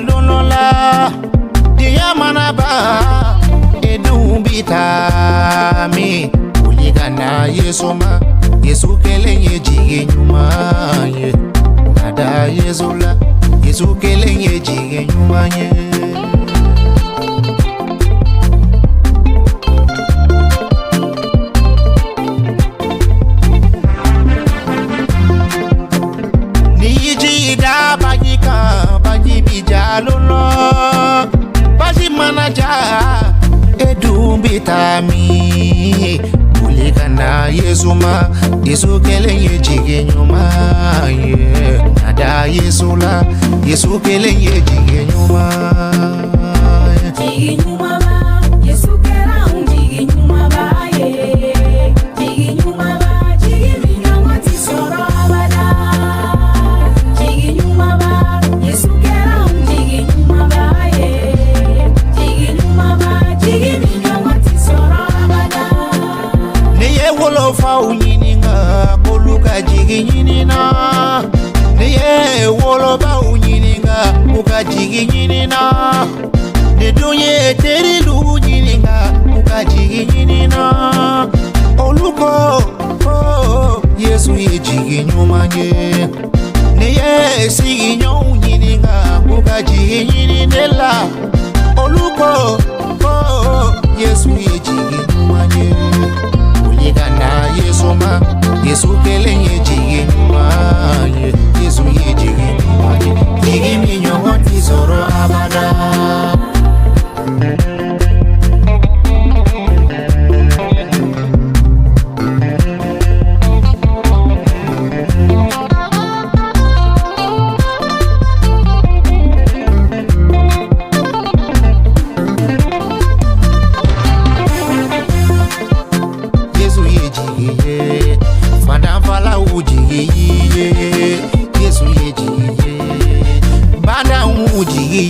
Don dɔ la diɲɛ mana ban, e dun bi taa min? Wuli ka na Yesu ma, Yesu kelen ye jigi ɲuman ye. Ka da Yesu la, Yesu kelen ye jigi ɲuman ye. Ni y'i ji da baji kan, baji bi ja lọ. Baji mana ja, e dun bi taa min? Wuli ka na Yesu ma, Yesu kelen ye jigi ɲuman ye. Ka da Yesu la, Yesu kelen ye jigi ɲuman ye. Jigi ɲuman ba, Yesu kɛra anw jigi ɲuman ba ye. Jigi ɲuman ba, jigi min ɲɔgɔn ti sɔrɔ abada. Jigi ɲuman ba, Yesu kɛra anw jigi ɲuman ba ye. Jigi ɲuman ba, jigi min ɲɔgɔn ti sɔrɔ abada. Ne ye wolofaw ɲininka k'olu ka jigi ɲinina. Ne ye wolobaw ɲininka k'u ka jigi ɲinina. Ne dun ye terilu ɲininka k'u ka jigi ɲinina. Olu ko ko Yesu ye jigi ɲuman ye. Ne ye sigiɲɔgɔnw ɲininka k'u ka jigi ɲini ne la. Olu ko ko Yesu ye jigi ɲuman ye. Wuli ka na Yesu ma, Yesu kelen ye jigi ɲuman ye. Yesu ye jigi ɲuman ye, jigi min ɲɔgɔn ti sɔrɔ abada. Yesu ye jigi ye, fadanfalaw jigi ye. Yesu ye jigi ye, badanw jigi